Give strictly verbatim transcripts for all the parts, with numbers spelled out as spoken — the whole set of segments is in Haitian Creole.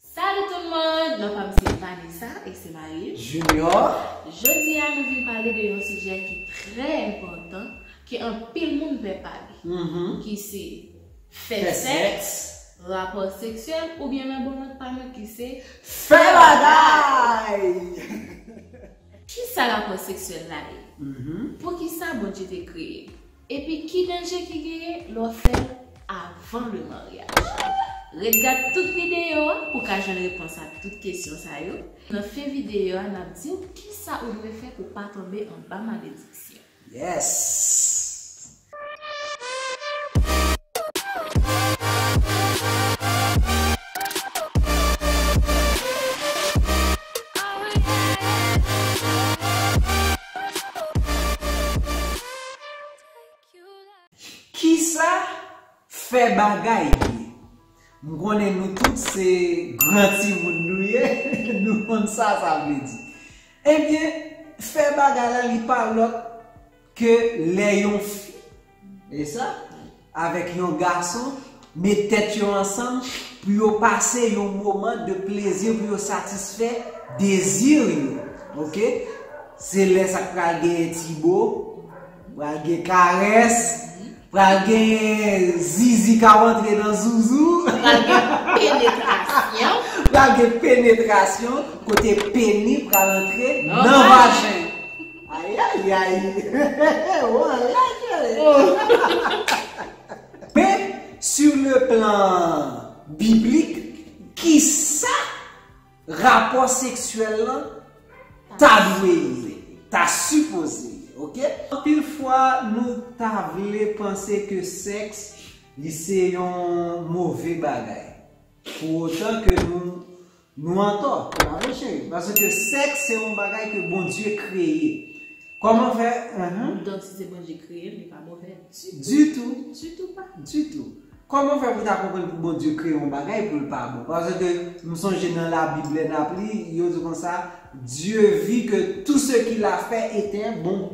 Salut tout le monde, non pa m se Vanessa e se Marie. Junior. Jodi a nou vin pale de yon sijè ki trè enpòtan, ke anpil moun pè pale, Mhm. ki se Fè fè sèks. sèks, rapò seksyèl oubyen nan bon lòt pa nou ki se Fè bagay. Kisa rapò seksyèl la ye? Mhm. Poukisa Bondye te kreye? Epi ki danje ki genyen lè w fè l avan le maryaj? Ret gad tout videyo a pou w ka jwenn repons a tout kesyon sa yo. Nan fen videyo a, n ap di w kisa ou dwe fè pou w pa tonbe anba malediksyon. Yes. Kisa fè bagay ye? M konnen nou tout se gran timoun nou ye, nou konn sa sa vle di. Ebyen, fè bagay la li pa lòt ke lè yon fi, e sa, avèk yon gason, met tèt yo ansanm pou yo pase yon moman de plezi, pou yo satisfè dezi yo. Oke? Se lè sa k pral genyen ti bo, pral gen karès, pral gen zizi k ap antre nan zouzou. Pral gen penetrasyon. Pral gen penetrasyon, kote peni pral antre nan Nan vajen. Ayayay. Oh, ayayay. Men, sur le plan biblik, kisa rapò seksyèl lan ta dwe ye, ta sipoze ye, oke? Anpil fwa, nou ta vle panse ke sèks, li se yon move bagay. Pou otan ke nou, nou antò. Bravo, cheri. Paske sèks, se yon bagay ke Bondye kreye. Kòman fè? Mhm. Donk, si se Bondye kreye l, li pa move ditou. Ditou. Ditou pa. Ditou. Kòman fè pou ta konprann pou Bondye kreye yon bagay pou l pa bon? Paske m sonje nan Labib, lè n ap li, yo di konsa, Dieu vit que tout ce qu'il a fait était bon.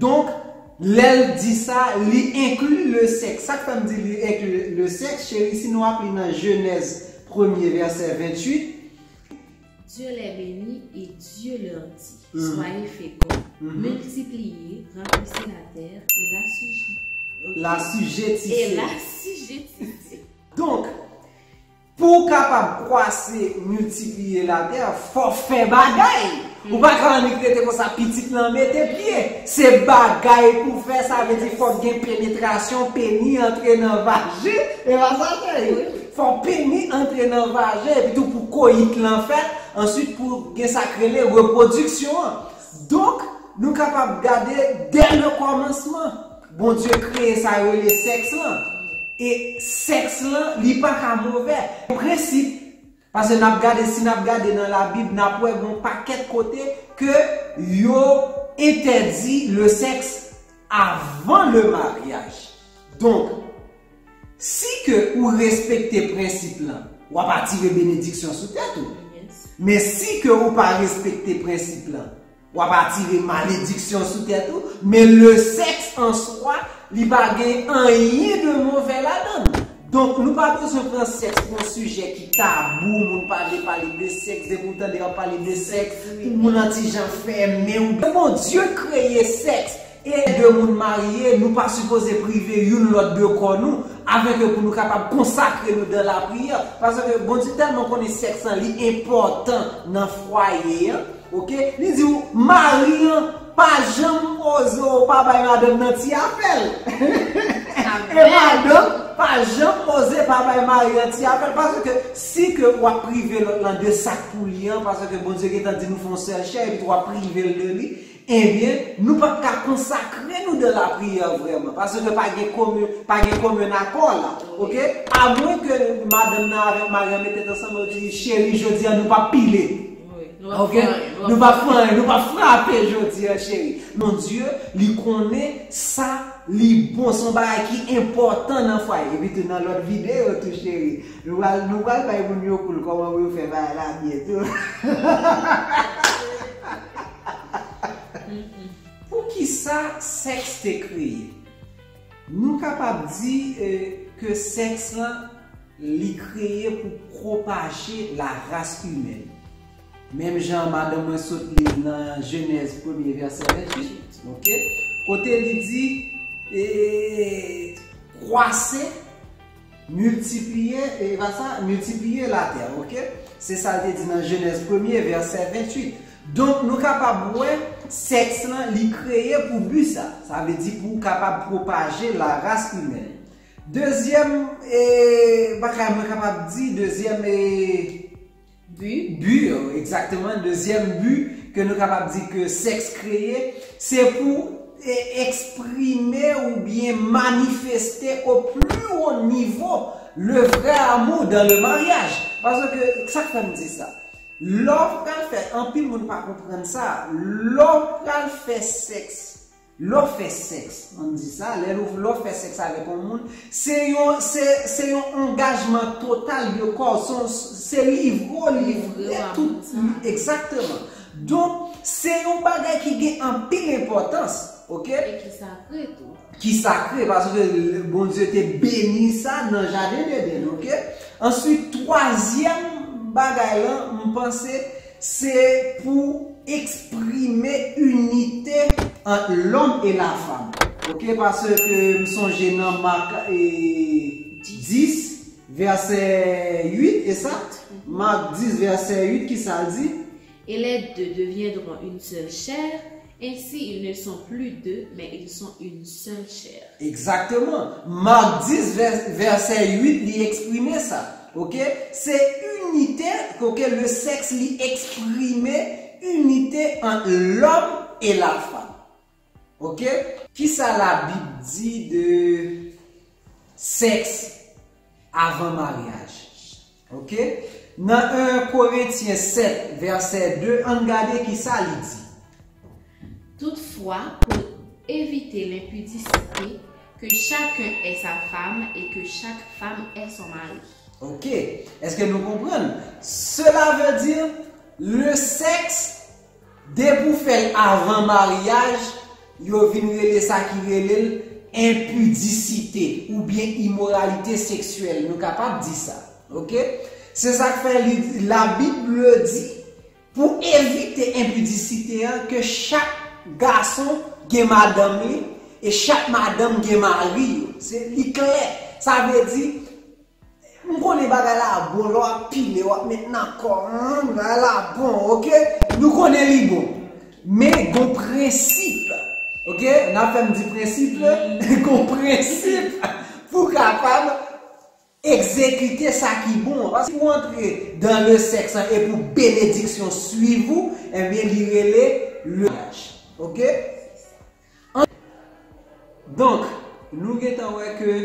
Donk, lè l di sa, li enkli le sèks. Sa k fè m di li enkli le sèks, cheri, si nou ap li nan Jenèz premye vèsè venntuit, Dieu les bénit et Dieu leur dit, Mhm. Soyez féconds, Mhm. multipliez, remplissez la terre et l'assujettissez. L'assujettissez. Et l'assujettissez. Donk, pou w kapab kwase, miltipliye latè, fò w fè bagay. Ou pa ka annik rete konsa, pitit lan mete pye. Se bagay pou w fè, sa vle di fòk gen penetrasyon, peni antre nan vajen. E pa sa, cheri? Fò peni antre nan vajen, epi tou pou koyit lan fèt, answit pou gen sa k rele repwodiksyon an. Donk, nou kapab gade dè le kòmansman. Bondye kreye sa yo rele sèks lan. E sèks lan, li pa ka move. Prensip, paske n ap gade, si n ap gade nan Labib, n ap wè gon pakèt kote ke yo entèdi le sèks avan le maryaj. Donk, si ke ou respekte prensip lan, w ap atire benediksyon sou tèt ou. Yes. Men si ke ou pa respekte prensip lan, w ap atire malediksyon sou tèt ou. Men le sèks an swa, li pa gen anyen de move ladan l. Donk, nou pa bezwen pran sèks pou yon sijè ki tabou, moun pa vle pale de sèks, depi w tande yo ap pale de sèks, tout moun an ti jan fèmen. Bondye kreye sèks, e de moun marye, nou pa sipoze prive youn lòt de kò nou, afin ke pou nou kapab konsakre nou dan lapriyè. Paske Bondye tèlman konnen sèks lan, li enpòtan nan fwaye an, oke? Li di w, mari an, pa janm oze w pa bay madanm nan ti afè l. E madanm, pa janm oze pa bay mari an ti afè l. Paske si ke w ap prive lòt lan de sa k pou li an, paske Bondye gentan di nou fè yon sèl chè, epi w ap prive l de li, ebyen, nou p ap ka konsakre nou dan lapriyè vrèman, paske pa gen komi-, pa gen komin akò la, oke? Amwen ke madanm nan avèk mari an met tèt ansanm, yo di, cheri, jodi a nou p ap pile. Wi, Oke? Nou p ap fè anyen, nou p ap frape jodi a, cheri. Bondye, li konnen sa, li bon, se yon bagay ki enpòtan nan fwaye. Epi tou nan lòt videyo tou, cheri. Nou pral, nou pral bay moun yo kou l kòman pou yo fè bagay la byen tou. Poukisa sèks te kreye? Nou kapab di, eh, ke sèks lan Li kreye pou pwopaje la ras imèn. Menm jan madanm mwen sot li nan Jenèz premye vèsè venntuit, ok? Kote li di, e, kwase, miltipliye, e pa sa, miltipliye latè, ok? Se sa l te di nan Jenèz premye vèsè venntuit. Donk, nou kapab wè, sèks lan, li kreye pou bi sa. Sa vle di pou kapab pwopaje la ras imèn. Dezyèm, e, bagay mwen kapab di, dezyèm, e, bi, bi, egzakteman, dezyèm bi ke nou kapab di ke sèks kreye, se pou, e, eksprime oubyen manifeste au plus haut niveau le vrai amour dans le mariage. Paske, sa k fè m di sa? Lè w pral fè, anpil moun pa konprann sa, lè w pral fè sèks, lè w fè sèks, ann di sa, lè w, lè w fè sèks avèk yon moun, se yon, se, se yon angajman total de kò, se yon, se livre w livre tout, egzakteman. Donk, se yon bagay ki gen anpil enpòtans, ok? E ki sakre tou. Ki sakre, paske Bondye te beni sa nan jaden Edenn, ok? Answit, twazyèm bagay lan, m panse, se pou eksprime inite ant lòm e lafanm. Ok, paske m sonje nan Mak, e, dis, vèsè uit, e sa? Mak dis, vèsè uit, ki sa l di? Et les deux deviendront une seule chair, ainsi ils ne sont plus deux, mais ils sont une seule chair. Egzakteman. Mak dis, vè-, vèsè uit, li eksprime sa. Ok? Se inite, ok, le sèks, li eksprime inite ant lòm e lafanm. Ok? Kisa Labib di de sèks avan maryaj? Ok? Nan en Korentyen sèt, vèsè de, ann gade kisa li di. Toutefois, pour éviter l'impudicité, que chacun ait sa femme et que chaque femme ait son mari. Ok. Èske nou konprann? Cela veut dire, le sexe, depi w fè l avan maryaj, yo vin rele sa ki rele l enpidisite oubyen imoralite seksyèl. Nou kapab di sa. Ok? Se sa k fè li, Labib di, pou evite enpidisite an, ke chak gason gen madanm li, e chak madanm gen mari yo. Se, li klè. Sa vle di, m konnen bagay la bon, lè w ap pile, w ap met nan kò, hmm, bagay la bon, ok? Nou konnen li bon. Men gon prensip, ok? N ap fè m di prensip, gon prensip pou kapab egzekite sa ki bon an. Paske pou antre dans le sexe e pou benediksyon swiv ou, ebyen, li rele le mariage. Ok? An-, donk, nou gentan wè ke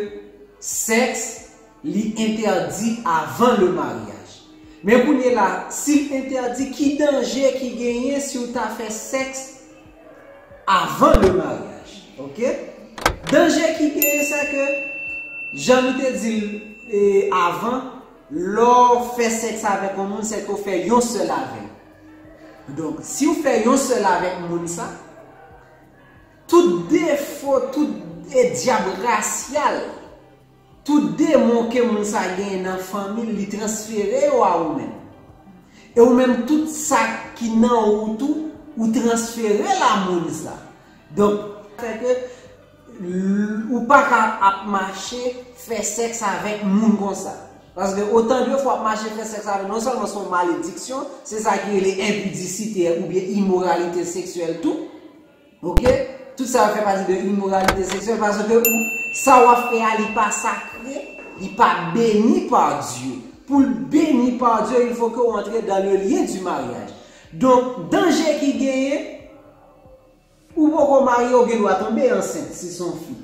sèks, li entèdi avan le maryaj. Men kounye la, si l entèdi, ki danje ki genyen si w ta fè sèks avan le maryaj, ok? Danje ki genyen, se ke, jan nou te di l, e, avan, lè w fè sèks avèk yon moun, se ke w fè yon sèl avè l. Donk, si w fè yon sèl avèk moun sa, tout defo, tout, e, dyab rasyal, tout demon ke moun sa genyen nan fanmi l, li transfere yo a ou menm. E ou menm, tout sa ki nan ou tou, ou transfere l a moun sa. Donk, fè ke l-, ou pa ka ap mache fè sèks avèk moun konsa. Paske otan de fwa w ap mache fè sèks avèk, non sèlman se yon malediksyon, se sa ki rele enpidisite oubyen imoralite seksyèl tou. Ok? Tout sa yo fè pati de imoralite seksyèl, paske ou, sa w ap fè a, li pa sakre, li pa beni pa Dye. Pou l beni pa Dye, il faut que w antre dans le lien du mariage. Donk, danje ki genyen, ou poko marye, ou gen dwa tonbe ansent si se yon fi.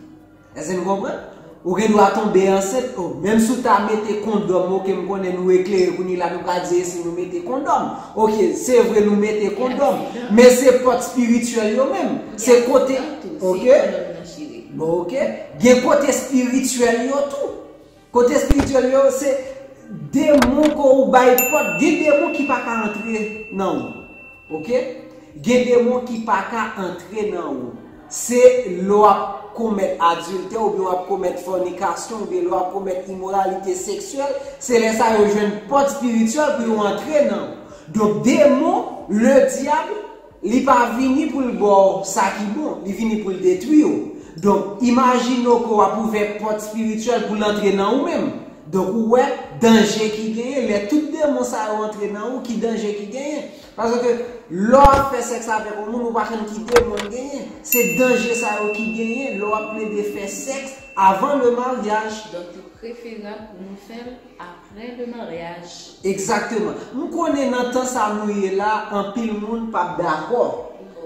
Èske nou konprann? Ou gen dwa tonbe ansent, o, menm si w ta mete kondòm, ok, m konnen nou eklere kounye la, nou ka di, e si nou mete kondòm? Ok, se vre nou mete kondòm, men se pòt espirityèl yo menm. Se kote, ok? Bon, ok. Gen kote espirityèl yo tou. Kote espirityèl yo, se demon ke ou bay pòt, gen demon ki pa ka antre nan ou. Ok? Gen demon ki pa ka antre nan ou. Se lè w ap komèt adiltè, oubyen w ap komèt fònikasyon, oubyen lè w ap komèt imoralite seksyèl, se lè sa yo jwenn pòt espirityèl pou yo antre nan ou. Donk, demon, le dyab, li pa vini pou l ba w sa ki bon, li vini pou l detwi w. Donk, imajine w ke w ap ouvè pòt espirityèl pou l antre nan ou menm. Donk, ou wè danje ki genyen, lè tout demon sa yo antre nan ou, ki danje ki genyen. Paske lè w ap fè sèks avèk yon moun, ou pa konn ki demon l genyen. Se danje sa yo ki genyen lè w ap plede fè sèks avan le maryaj. Donk, li preferab pou nou fè l apre le maryaj. Egzakteman. M konnen nan tan sa nou ye la, anpil moun p ap dakò.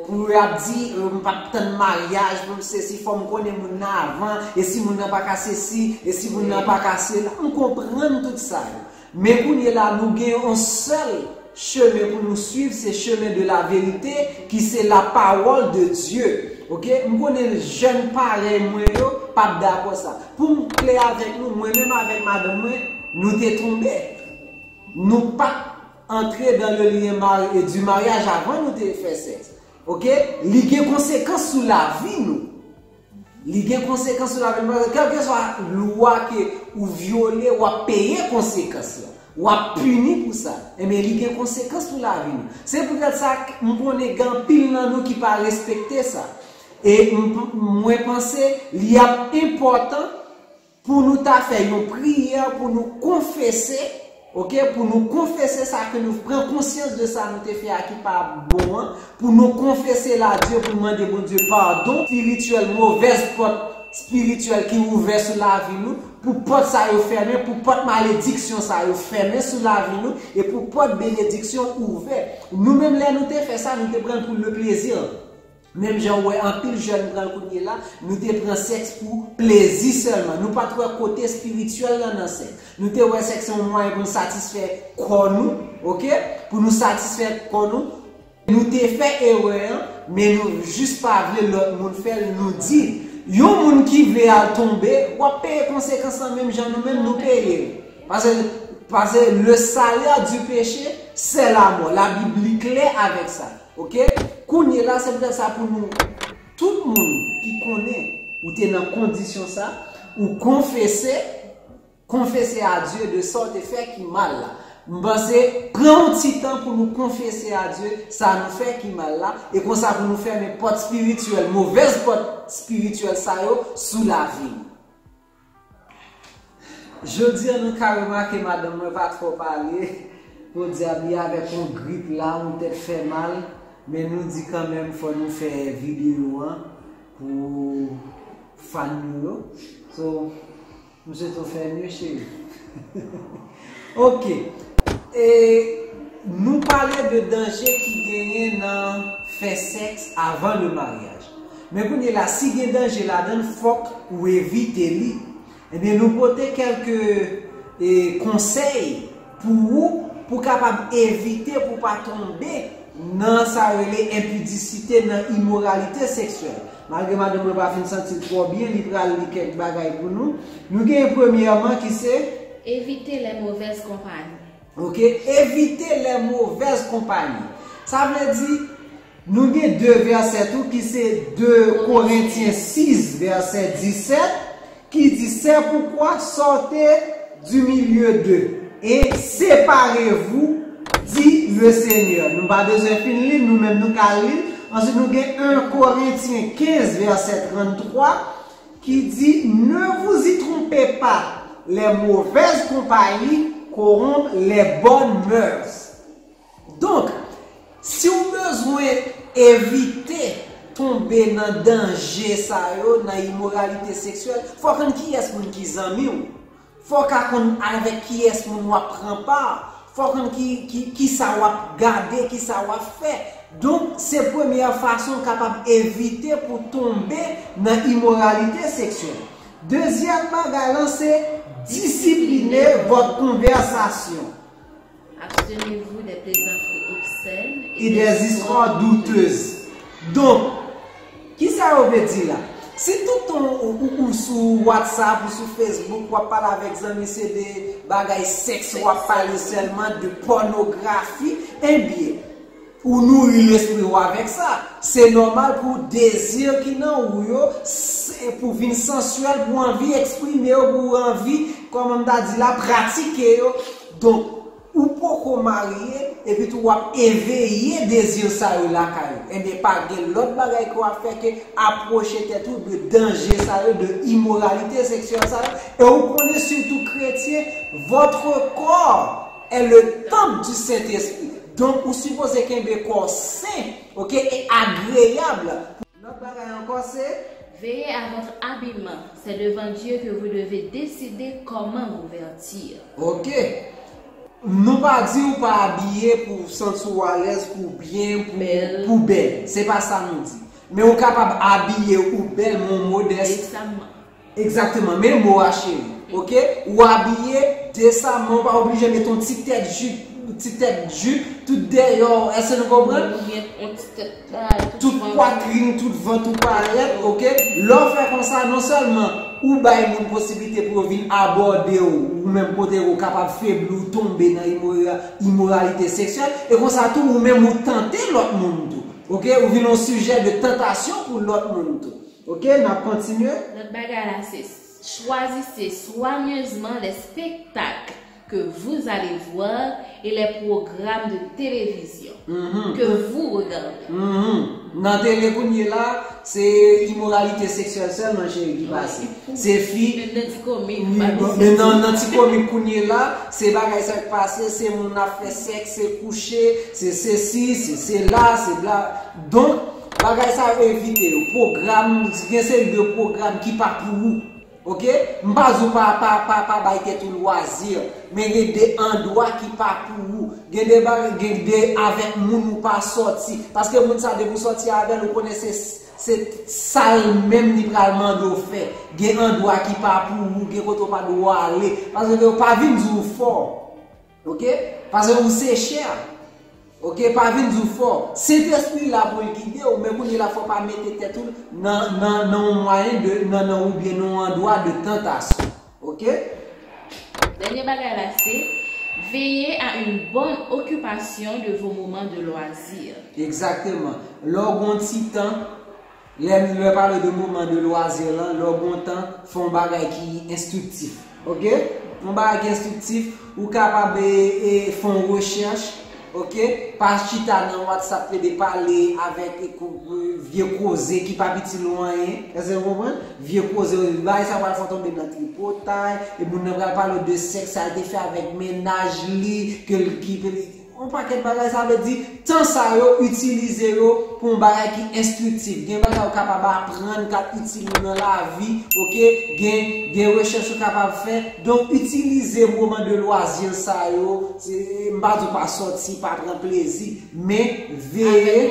Pou yo ap di, "Eh, m p ap tann maryaj, pou m sesi, fò m konnen moun nan avan, e si moun nan pa ka sesi, e si moun nan pa ka sela." M konprann tout sa yo. Men kounye la, nou gen yon sèl chemen pou nou swiv, se chemen de la verite, ki se la parole de Dieu. Oke? M konnen jèn parèy mwen yo p ap dakò sa. Pou m klè avèk nou, mwen menm avèk madanm mwen, nou te tonbe. Nou pa t antre dans le lien mari-, du mariage avan nou te fè sèks. Oke? Li gen konsekans sou lavi nou. Li gen konsekans sou lavi nou. Paske kèlkeswa lwa ke ou vyole, w ap peye konsekans lan. W ap pini pou sa. Ebyen, li gen konsekans pou lavi nou. Se poutèt sa, m konnen gen anpil nan nou ki pa respekte sa. E m, mwen panse li ap enpòtan pou nou ta fè yon priyè, pou nou konfese, oke, pou nou konfese sa ke nou pran konsyans de sa nou te fè a ki pa bon an, pou nou konfese l a Dye, pou nou mande Bondye padon, espirityèl, movèz pòt espirityèl ki ouvè sou lavi nou, pou pòt sa yo fèmen, pou pòt malediksyon sa yo fèmen sou lavi nou, e pou pòt benediksyon ouvè. Nou menm, lè nou te fè sa, nou te pran l pou le plezi. Menm jan w wè anpil jèn pran l kounye la, nou te pran sèks pou plezi sèlman. Nou pa t wè kote espirityèl lan nan sèks. Nou te wè sèks se yon mwayen pou nou satisfè kò nou, oke? Pou nou satisfè kò nou. Nou te fè erè an, men nou jis pa vle lòt moun fè l, nou di. Yon moun ki vle al tonbe, w ap peye konsekans lan menm jan nou menm nou peye l. Paske, paske le salaire du péché, c'est la mort. Labib li klè avèk sa. Oke? Kounye la, se poutèt sa pou nou, tout moun ki konnen ou te nan kondisyon sa, ou konfese, konfese a Dye de sa w te fè ki mal la. M panse, pran yon ti tan pou nou konfese a Dye sa nou fè ki mal la, e konsa pou nou fèmen pòt espirityèl, movèz pòt espirityèl sa yo sou lavi nou. Jodi a nou ka remake madanm mwen pa twò pale, podyab li avèk yon grip la, yon tèt fè mal, men nou di kanmenm fò nou fè videyo an pou fan nou yo. So, m swete w fè mye, cheri. Oke. E nou pale de danje ki genyen nan fè sèks avan le maryaj. Men kounye la, si gen danje ladan l, fòk ou evite li. Ebyen, nou pote kèlke, e, konsèy pou ou, pou kapab evite, pou pa tonbe nan sa yo rele enpidisite, nan imoralite seksyèl. Malgre madanm mwen pa fin santi l twò byen, li pral li kèk bagay pou nou. Nou gen premyèman ki se evite les mauvaises compagnies. Oke, evite les mauvaises compagnies. Sa vle di, nou gen de vèsè tou ki se de Korentyen sis, vèsè disèt, ki di, c'est pourquoi sortez du milieu d'eux et séparez-vous, dit le Seigneur. Nou pa bezwen fin li l, nou menm nou ka li l. Answit, nou gen en Korentyen kenz, vèsè tranntwa, ki di, ne vous y trompez pas, les mauvaises compagnies corrompent les bonnes mœurs. Donk, si w bezwen evite tonbe nan danje sa yo, nan imoralite seksyèl, fò w konn kiyès moun ki zanmi w. Fò w ka konn avèk kiyès moun w ap pran pa. Fò w konn ki, ki, kisa w ap gade, kisa w ap fè. Donk, se premyè fason w kapab evite pou w tonbe nan imoralite seksyèl. Dezyèm bagay lan, se disciplinez votre conversation. Abstenez-vous des plaisanteries obscènes et des histoires douteuses. Donk, kisa yo vle di la? Si tout tan ou, ou, ou sou WhatsApp, ou sou Facebook, w ap pale avèk zanmi, se de bagay sèks w ap pale sèlman, de pònografi, ebyen, Ou nouri lespri w avèk sa. Se nòmal pou dezi ki nan ou yo, se pou vin sansyèl, pou anvi eksprime yo, pou anvi, kòman m ta di la, pratike yo. Donk, ou poko marye, epi tou w ap eveye dezi sa yo lakay ou. Enben, pa gen lòt bagay ke w ap fè ke apwoche tèt ou de danje sa yo, de imoralite seksyèl sa yo. E ou konnen, sitou kretyen, votre corps est le temple du Saint-Esprit. Donk, ou sipoze kenbe kò w sen, oke, e agreyab. Lòt bagay ankò se, Veillez à votre habillement. C'est devant Dieu que vous devez décider comment vous vêtir. Oke. Nou pa di ou pa abiye pou w santi w alèz, pou w byen, pou, pou w bèl. Se pa sa nou di. Men ou kapab abiye ou bèl, men w modès. Desamman. Egzakteman, men mo a cheri. Oke? Ou abiye desamman, ou pa oblije met yon ti tèt jip, ti tèt jip, tout dèyè w, èske nou konprann? Ou gen yon ti tèt bagay, Tout pwatrin, tout vant ou parèt, oke? Lè w fè konsa, non sèlman ou bay moun posiblite pou yo vin abòde w, ou menm kote ou kapab febli, ou tonbe nan imora- imoralite seksyèl, e konsa tou ou menm ou tante lòt moun tou, oke? Ou vin yon sijè de tantasyon pou lòt moun tou, oke? N ap kontinye. Lòt bagay la se, choisissez soigneusement les spectacles que vous allez voir et les programmes de télévision que vous regardez. Mhm. Nan tele kounye la, se imoralite seksyèl sèlman, cheri, ki pase. Se fi. Menm nan ti komik, Wi, bon, men nan, nan ti komik kounye la, se bagay sa k pase, se moun ap fè sèks, se kouche, se sesi, se sela, se bla. Donk, bagay sa yo evite yo. Pwogram, gen seri de pwogram ki pa pou ou. Oke? M pa di w pa, pa, pa, pa bay tèt ou lwazi, men gen de andwa ki pa pou ou. Gen de bagay, gen de avèk moun ou pa sòti. Paske moun sa depi w sòti avè l, ou konnen se, se sa l menm li pral mande w fè. Gen andwa ki pa pou ou, gen kote w pa dwe ale. Paske yo pa vin di w fò. Oke? Paske ou se chè. Oke? Pa vin di w fò. Sentespri la pou l gide w, men kounye la fò w pa mete tèt ou nan, nan, nan yon mwayen de, nan, nan oubyen nan yon andwa de tantasyon. Oke? Dènye bagay la se, veillez à une bonne occupation de vos moments de loisir. Egzakteman. Lè w gon ti tan, lè, lè pale de moman de lwazi lan, lè w gon tan, fè yon bagay ki enstriktif. Oke? Yon bagay ki enstriktif, ou kapab e, e, fè yon rechèch, oke? Pa chita nan WhatsApp plede pale avèk e, ko- vye koze ki p ap itil ou anyen. Èske w konprann? Vye koze, bagay sa pral fè w tonbe nan tripotay, e moun nan pral pale w de sèks sa l te fè avèk mennaj li, ke l ki yon pakèt bagay, sa vle di, tan sa yo, itilize yo pou yon bagay ki enstriktif. Gen bagay ou kapab aprann k ap itil ou nan lavi, oke? Gen, gen rechèch ou kapab fè. Donk, itilize moman de lwazi sa yo. Se, m pa di w pa sòti, pa pran plezi, men veye.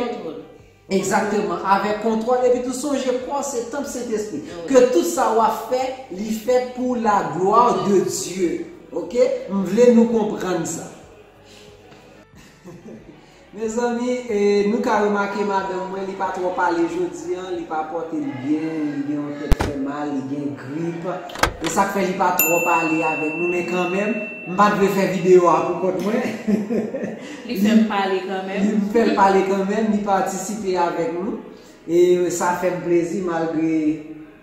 Egzakteman, avèk kontwòl, epi tou sonje kò se tanp Sentespri. Ke tout sa w ap fè, li fèt pou la gloire de Dieu. Oke? M vle nou konprann sa. Mezanmi, e, nou ka remake madanm mwen, li pa twò pale jodi a, li pa pòte l byen, li gen yon tèt fè mal, li gen grip. E sa k fè li pa twò pale avèk nou, men kanmenm, m pa t vle fè videyo a pou kont mwen. Li fè m pale kanmenm. Li fè l pale kanmenm, li patisipe avèk nou. E sa fè m plezi, malgre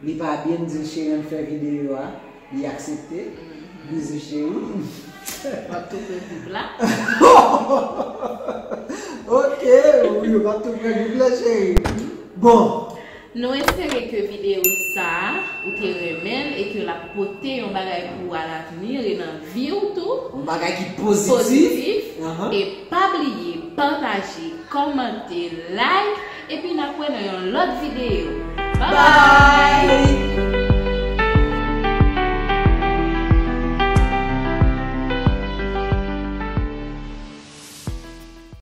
li pa byen, m di l, cheri, ann fè videyo a. Li aksepte. Bizou, cheri. W ap tou pran grip la. Oke, wi, w ap tou pran grip la, cheri. Bon. Nou espere ke videyo sa a, ou te renmen l e ke l ap pote yon bagay pou ou alavni e nan vi w tou. Yon bagay ki pozitif. Pozitif. E pa bliye pataje, kòmante, like, epi n ap wè nan yon lòt videyo. Bye bye!